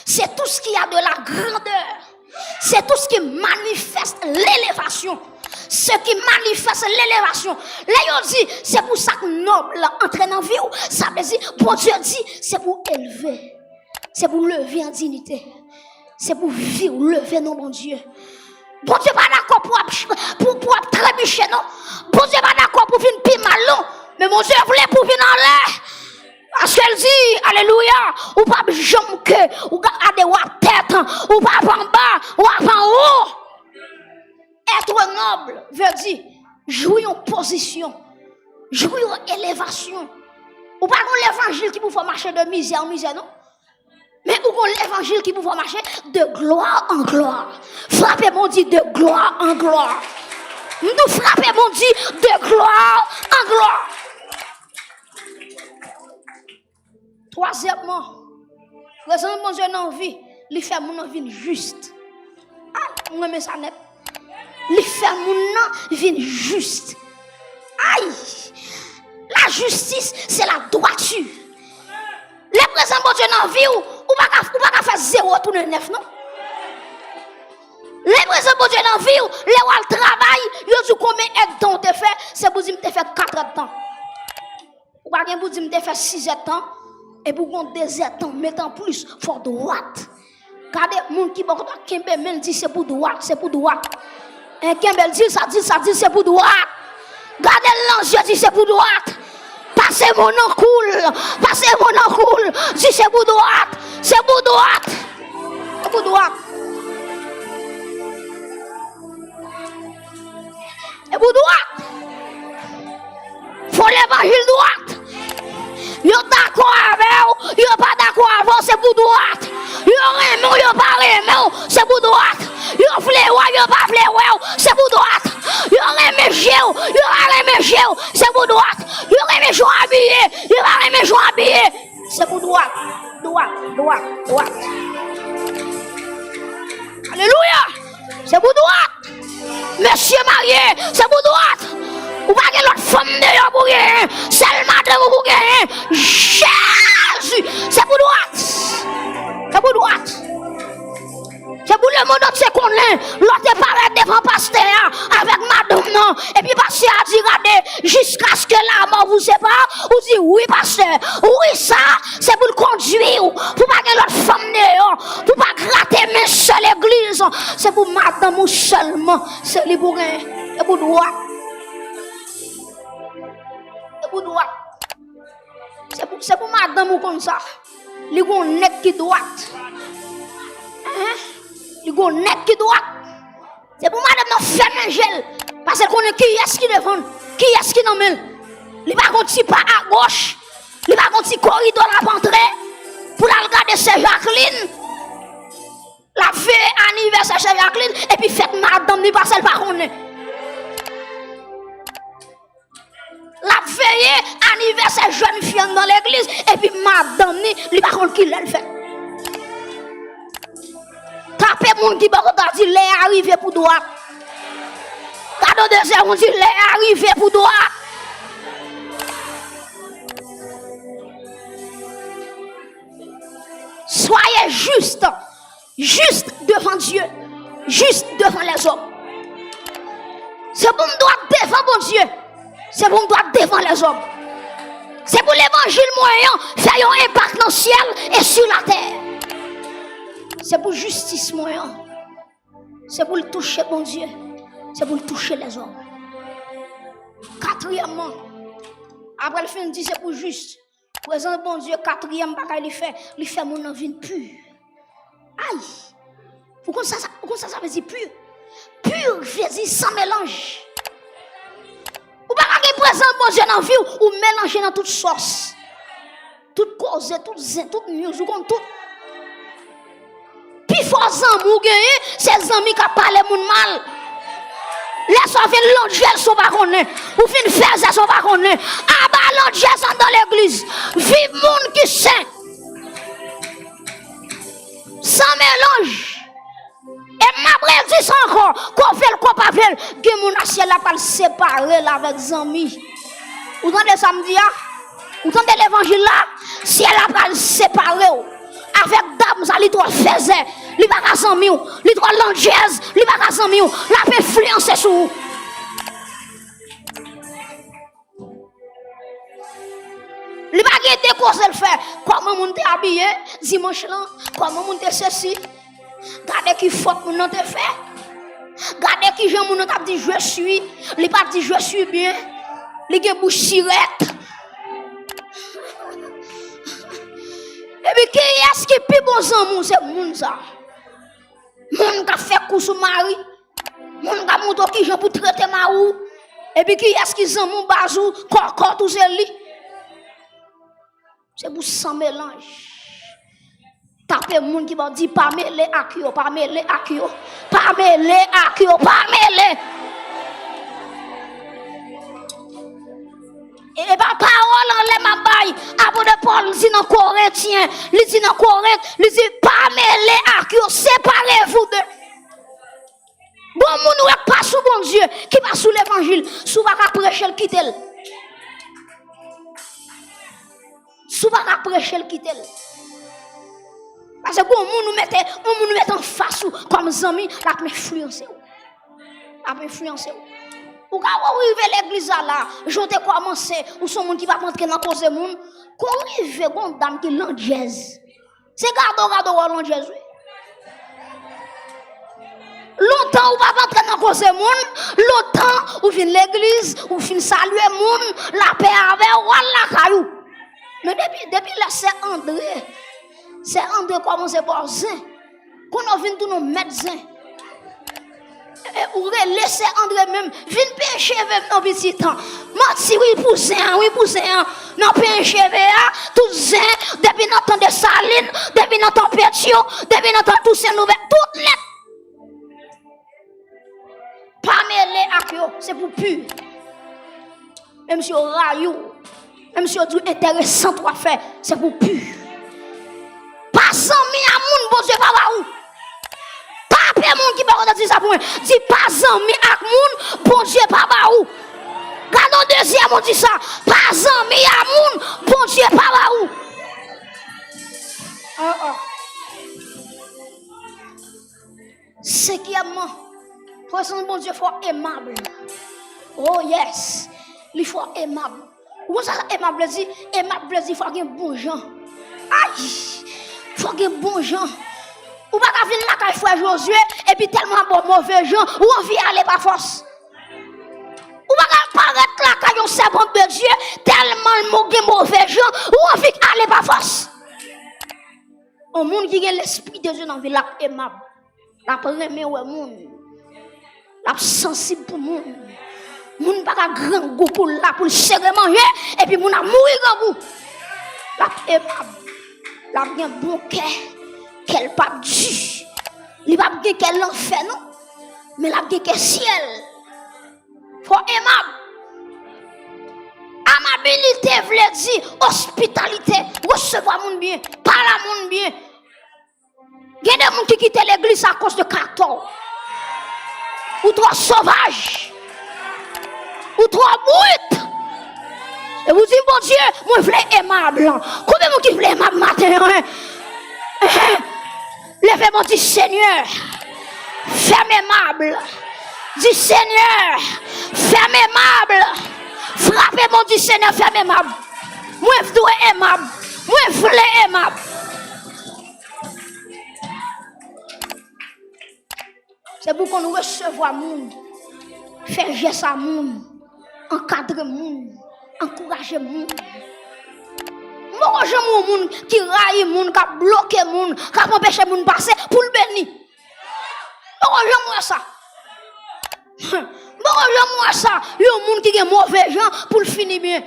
C'est tout ce qui a de la grandeur. C'est tout ce qui manifeste l'élévation. Ce qui manifeste l'élévation. Lè yo di, se pou sa k nòb la antre nan vi w, sa vle di, Bondye di, se pou elve. Se pou leve an dinite. Se pou vi w leve non Bondye. Bondye pa dakò pou w ap, pou, pou w ap trebiche non. Bondye pa dakò pou w vin pi mal non. Men Bondye vle pou w vin anlè. Paske l di, alelouya, ou p ap janm ke, ou ka gade w ap tèt, ou p ap anba, w ap anwo. Être noble veut dire jwi yon pozisyon, jwi yon elevasyon. Ou pa gon levanjil ki pou fè w mache de mizè an mizè non. Men ou gon levanjil ki pou fè w mache de gloire en gloire. Frape bon di de gloire en gloire. M di w frape bon di de gloire en gloire. Twazyèmman, prezans Bondye nan vi, li fè moun nan vin jis. Ay, mwen renmen sa nèt. Li fè moun nan vin jis. Ay! La justice, c'est la droiture. Lè prezans Bondye nan vi w, ou pa ka, ou pa ka fè zewo tounen nèf non. Lè prezans Bondye nan vi w, lè w al travay, yo di w konbyen èdtan w te fè, se pou di m te fè kat èdtan. Ou pa gen pou di m te fè sis èdtan, epi w gon de zèdtan, met anplis, fò dwat. Gade moun ki bò kote w kenbe men l, di se pou dwat, se pou dwat. En, kenbe l, di l sa, di l sa, di l se pou dwat. Gade l nan zye, di se pou dwat. Pase mo nan kou l, pase mo nan kou l, di se pou dwat, se pou dwat, se pou dwat. E pou dwat. Fò levanjil dwat. Yo dakò avè w, yo pa dakò avè w, se pou dwat. Yo renmen w, yo pa renmen w, se pou dwat. Yo vle wè w, yo pa vle wè w, se pou dwat. Yo renmen je w, yo pa renmen je w, se pou dwat. Yo renmen jan w abiye, yo pa renmen jan w abiye, se pou dwat. Dwat, dwat, dwat. Alelouya! Se pou dwat. Mesye marye, se pou dwat. Ou pa gen lòt fanm deyò pou genyen. Sèl madanm ou pou genyen. Jezi, se pou dwat. Se pou dwat. Se pou lemonn antye konnen. Lè w te parèt devan pastè a avèk madanm nan, epi pastè a di, gade, jiskaske lamò vous sépare, ou di, wi, pastè, wi, sa, se pou l kondui w, pou pa gen lòt fanm deyò, pou pa grate men sè legliz, se pou madanm ou sèlman, se li pou genyen, se pou dwat. Se pou dwat. Se pou, se pou madanm ou konn sa. Li gon nèg ki dwat. Hein? Li gon nèg ki dwat. Se pou madanm nan fèmen je l. Paske l konnen kiyès ki devan l, kiyès ki nan men l. Li pa gon ti pa agoch. Li pa gon ti koridò l ap antre pou l al gade sè Jacqueline. L ap veye anivèsè sè Jacqueline, epi fèt madanm li pase l pa konnen. L ap veye anivèsè jèn fi an nan legliz, epi madanm ni, li pa konn kilè l fèt. Tape moun ki bò kote a, di, lè a rive pou dwat. Gade yon dezyèm moun, di, lè a rive pou dwat. Soyez juste. Jis devan Dye, jis devan lèzòm. Se pou m dwat devan Bondye, se pou m dwat devan lèzòm. Se pou levanjil mwen an fè yon enpak nan syèl e sou latè. Se pou jistis mwen an, se pou l touche Bondye, se pou l touche lèzòm. Katriyèmman, apre l fin di se pou jis, prezans Bondye, katriyèm bagay li fè, li fè moun nan vin pi. Ay! Ou konn sa, sa, ou konn sa sa vle di pi? Pi vle di san melanj. Ou pa ka gen prezans Bondye nan vi w, ou melanje nan tout sòs. Tout koze, tout zen, tout news, ou konn tout. Pifò zanmi w genyen, se zanmi k ap pale moun mal. Lè sa w vin landjèz sa w pa konnen, ou vin fèzè sa w pa konnen. Aba landjèz anndan legliz. Viv moun ki sen. San melanj. E m ap redi sa ankò, ko vle l, ko pa vle l, gen moun nan syèl la pral separe l avèk zanmi. Ou tande sa m di a? Ou tande levanjil la? Syèl la pral separe w avèk dam sa, li twò fèzè, li pa ka zanmi w, li twò landjèz, li pa ka zanmi w, l ap enfliyanse sou ou. Li pa gen de koze l fè. Kòman moun te abiye dimanch lan? Kòman moun te sesi? Gade ki fòt moun nan te fè. Gade kijan moun nan t ap di je suis. Li pa t di je suis bien. Li gen bouch sirèt. Epi kiyès ki pi bon zanmi w? Se moun sa. Moun k ap fè kou sou mari. Moun k ap montre w kijan pou trete mari w. Epi kiyès ki zanmi w, baz ou, kòkòt ou, se li. Se pou san melanj. Tape moun ki ba w, di pa mele ak yo, pa mele ak yo, pa mele ak yo, pa mele. E, e pa pawòl anlè m ap bay. Apot Pòl di nan Korentyen, li di nan Korent, li di pa mele ak yo, séparez-vous d'eux. Bon moun ou wè k pa sou Bondye, ki pa sou levanjil, si w pa ka preche l, kite l. Si w pa ka preche l, kite l. Paske gon moun ou mete, yon moun ou mete anfas ou kòm zanmi, l ap enfliyanse w. L ap enfliyanse w. Ou ka wè w rive legliz la la, jan w te kòmanse, ou se yon moun ki p ap antre nan koze moun. Kon rive gon dam ki landjèz. Se gade w gade w landjèz wi. Lontan ou pa p antre nan koze moun, lontan ou vin legliz, ou fin salye moun, lapè avè w, w al lakay ou. Men depi, depi lè sè Andre, sè Andre kòmanse ba w zen, kounye a w vin tounen yon mèt zen. E, ou rele sè Andre menm, vin penyen cheve m non pitit. Manti wi pou zen an, wi pou zen an. Nan penyen cheve a, tout zen, depi nan tan Desalin, depi nan tan Petyon, depi nan tan Tousen Louvè, tout nèt. Pa mele ak yo, se pou pi. Menm si yo rayi w, menm si yo di w enteresan w ap fè, se pou pi. Pa zanmi a moun Bondye pa ba ou. Tape moun ki bò kote di sa pou mwen. Di pa zanmi ak moun Bondye pa ba ou. Gade yon dezyèm ou di sa. Pa zanmi a moun Bondye pa ba ou. Ah, ah. Senkyèmman, prezans Bondye fò emab. Oh yes, li fò emab. Ou konn sa emab vle di? Emab vle di fò gen bon jan. Ay! Fò gen bon jan. Ou pa ka vin lakay frè Jozye epi tèlman ap ba w move jan, ou anvi ale pa fòs. Ou pa ka parèt lakay yon sèvant de Dye tèlman l mo-, gen move jan, ou anvi ale pa fòs. Yon moun ki gen lespri de Dye nan vi l ap emab. L ap renmen wè moun. L ap sansib pou moun. Moun pa ka grangou pou l la, pou l sere manje, epi moun ap mouri grangou. L ap emab. L ap gen bon kè. Kè l p ap di. Li p ap gen kè lanfè non. Men l ap gen kè syèl. Fò emab. Amabilite vle di ospitalite, resevwa moun byen, pale a moun byen. Gen de moun ki kite legliz akoz de karaktè w. Ou twò sovaj. Ou twò brit. E ou di, Bondye, mwen vle emab. Konbyen moun ki vle emab maten an? Leve men w, di, Senyè, fè m emab. Di, Senyè, fè m emab. Frape men w, di, Senyè, fè m emab. Mwen dwe emab. Mwen vle emab. Se pou konn resevwa moun, fè jès a moun, ankadre moun, ankouraje moun. M poko janm wè yon moun ki rayi moun, k ap bloke moun, k ap anpeche moun pase pou l beni. M poko janm wè sa. M poko janm wè sa, yon moun ki gen move jan pou l fini byen.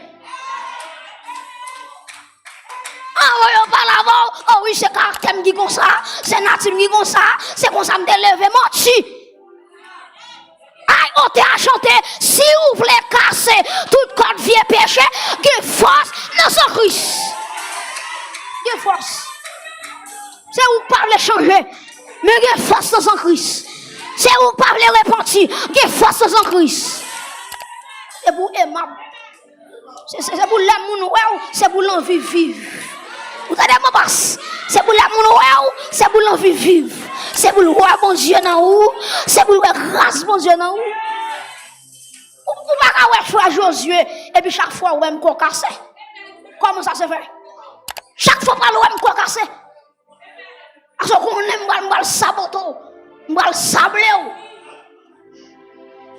Anwo yo pale avè w, o wi, se karaktè m ki konsa, se nati m ki konsa, se konsa m te leve, manti. Ay, otè a chante, si ou vle kase tout kòd vye peche, gen fòs nan san Kris. Gen fòs. Se ou k pa vle chanje, men gen fòs nan san Kris. Se ou k pa vle repanti, gen fòs nan san Kris. Se pou emab. Se, se, se pou lè moun wè w, se pou l anvi viv. Ou tande mwen, pas? Se pou lè moun wè w, se pou l anvi viv. Se pou l wè Bondye nan ou, se pou l wè gras Bondye nan ou. Ou, ou pa ka wè frè Jozye, epi chak fwa w wè m kò kase. Kòman sa se fè? Chak fwa w pral wè m kò kase. Paske w konnen m pral, m pral sabote w. M pral sable w.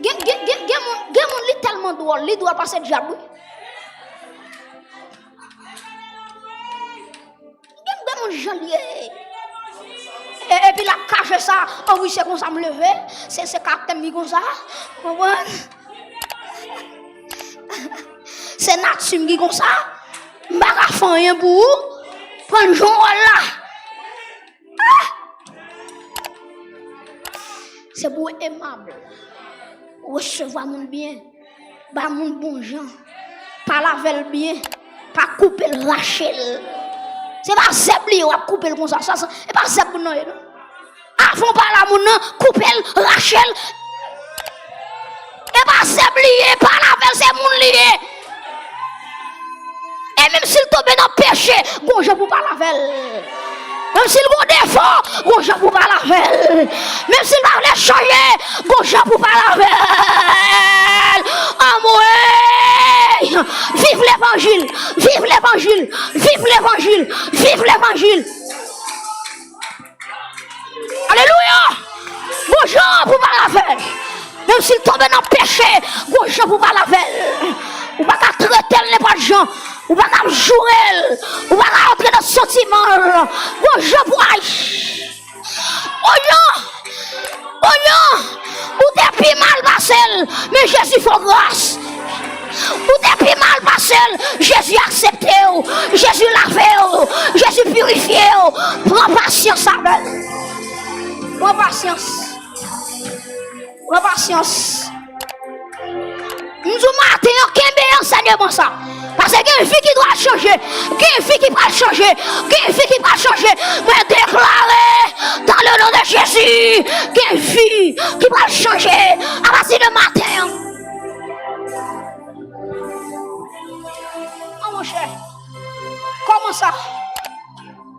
Gen, gen, gen, gen moun, gen moun li tèlman dwòl, li dwòl pase dyab, wi. Gen, gen moun jan l ye. E, epi l ap kache sa, o wi, se konsa m leve, se, se karaktè m ki konsa. Konprann? Se nati m ki konsa. M pa ka fè anyen pou ou. Pran jan w wè l la. Ah! Se pou w emab. Resevwa moun byen. Ba moun bon jan. Pale avè l byen. Pa koupe l, rache l. Se pa zèb li ye, w ap koupe l konsa. Sa, sa, e pa zèb moun nan ye, non. Avan w pale a moun nan, koupe l, rache l. E pa zèb li ye, pale avè l, se moun li ye. E menm si l tonbe nan peche, gon jan pou pale avè l. Menm si l gon defo, gon jan pou pale avè l. Menm si l pa vle chanje, gon jan pou pale avè l. Anmwey! Viv levanjil! Viv levanjil! Viv levanjil! Viv levanjil! Alelouya! Gon jan pou pale avè l. Menm si l tonbe nan peche, gon jan pou pale avè l. Ou pa ka trete l nenpòt jan. Ou pa ka ap joure l. Ou pa ka antre nan santiman l. Gon jan pou aji. Gon jan! Gon jan! Ou te pi mal pase l, men Jezi fè w gras. Ou te pi mal pase l, Jezi aksepte w, Jezi lave w, Jezi pirifye w. Pran pasyans avè l. Pran pasyans. Pran pasyans. M di w maten an, kenbe ansèyman sa. Paske gen vi ki dwe chanje. Gen vi ki pral chanje. Gen vi ki pral chanje. Mwen deklare, dans le nom de Jésus, gen vi ki pral chanje apati de maten an. An monchè, kòman sa?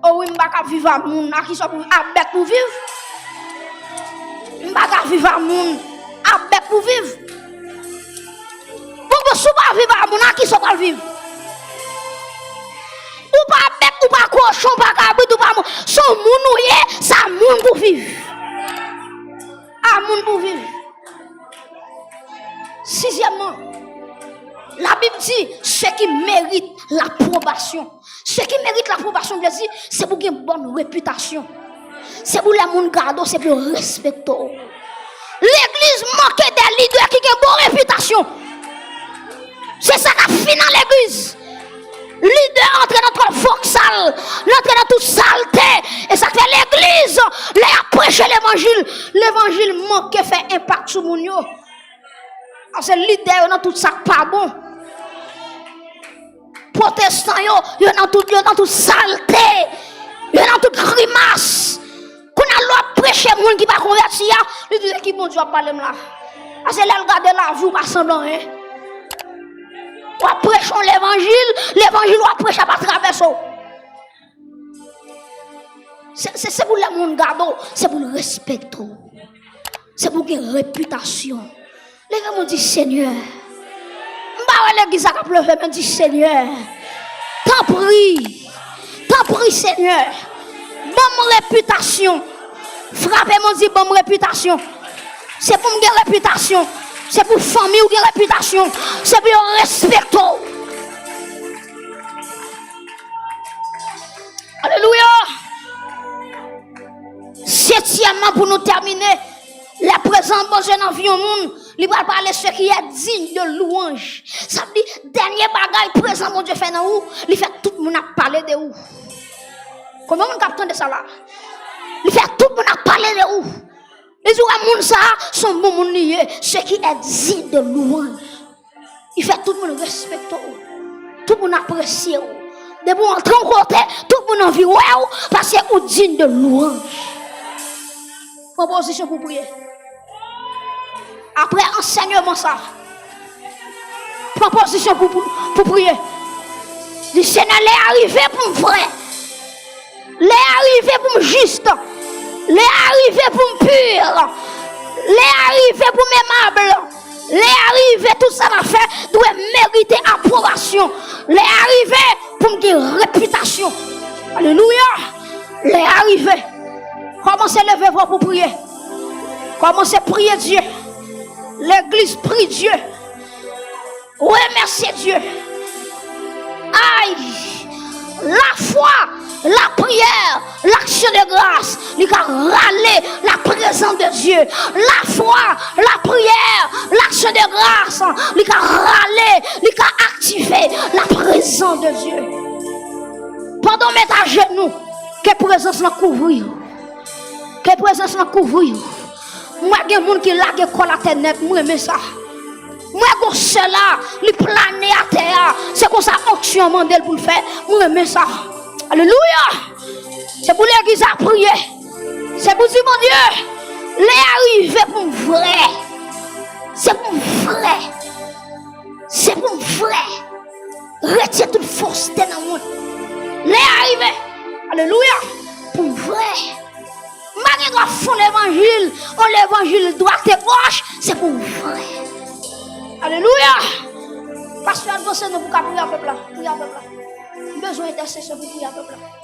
O wi, m pa ka viv a moun, a kisa pou, a bèt pou viv? M pa ka viv a moun, a bèt pou viv. Bon, bon, si w pa viv a moun, a kisa w pral viv? Ou pa bèt, ou pa kochon, ou pa kabrit, ou pa moun. Se yon moun ou ye, se a moun pou viv. A moun pou viv. Sizyèmman, Labib di, ceux qui méritent l'approbation. Ceux qui méritent l'approbation vle di, se pou gen bòn repitasyon. Se pou lè moun gade w, se pou yo respekte w. Legliz manke de lidè ki gen bon repitasyon. Se sa k ap fini legliz. Lidè antre nan twòp voksal, l antre nan tout salte. E sa k fè legliz, lè y ap preche levanjil, levanjil manke fè enpak sou moun yo. Paske lidè yo nan tout sa k pa bon. Pwotestan yo, yo nan tout, yo nan tout salte. Yo nan tout grimas. Kounye a lè w ap preche moun ki pa konvèti a, li di, "Se ki Bondye w ap pale m la?" Paske lè l gade lavi w pa sanble anyen. W ap preche yon levanjil, levanjil w ap preche a pa travèse w. Se, se, se pou lè moun gade w, se pou l respekte w. Se pou w gen repitasyon. Leve men w di, "Senyè." M pa wè legliz la k ap leve men, di, "Senyè, tanpri, tanpri, Senyè, ban m repitasyon." Frape men w di, "Ban m repitasyon." Se pou m gen repitasyon. Se pou fanmi w gen repitasyon. Se pou yo respekte w. Alelouya! Setyèmman, pou nou tèmine, lè Prezans Bondye nan vi yon moun, li pral pale ce qui est digne de louange. Sa vle di, dènye bagay prezans Bondye fè nan ou, li fè tout moun ap pale de ou. Konbyen moun k ap tande sa la? Li fè tout moun ap pale de ou. Li di, wè, moun sa a, se yon bon moun li ye, ce qui est digne de louange. Li fè tout moun respekte w. Tout moun apresye w. Depi w antre yon kote, tout moun anvi wè w, paske ou digne de louange. Pran pozisyon pou w priye. Apre ansèyman sa, pran pozisyon pou, pou, pou priye. Di, Senyè, lè a rive pou m vrè. Lè a rive pou m jis. Lè a rive pou m pi. Lè a rive pou m emab. Lè a rive, tout sa m ap fè dwe merite apwobasyon. Lè a rive pou m gen repitasyon. Alelouya! Lè a rive. Kòmanse leve vwa pou priye. Kòmanse priye Dye. Legliz, priye Dye. Remèsye Dye. Ay! Lafwa, lapriyè, laksyon de gras, li ka rale laprezans de Dye. Lafwa, lapriyè, laksyon de gras, li ka rale, li ka aktive laprezans de Dye. Pandan w met ajenou, ke prezans lan kouvri w. Ke prezans lan kouvri w. M wè gen moun ki lage kò l atè nèt, m renmen sa. M wè gon sè la, li plane atè a. Se konsa onksyon an mande l pou l fè. M renmen sa. Alelouya! Se pou legliz la priye. Se pou di, Bondye, lè a rive pou m vrè. Se pou m vrè. Se pou m vrè. Retire tout fòste nan mwen. Lè a rive. Alelouya. Pou m vrè. M pa gen dwa fè levanjil, yon levanjil dwat e gòch, se pou m vrè. Alelouya! Pastè, advanse nou pou ka priye a pèp la. Priye a pèp la. M bezwen entèsesyon pou priye a pèp la.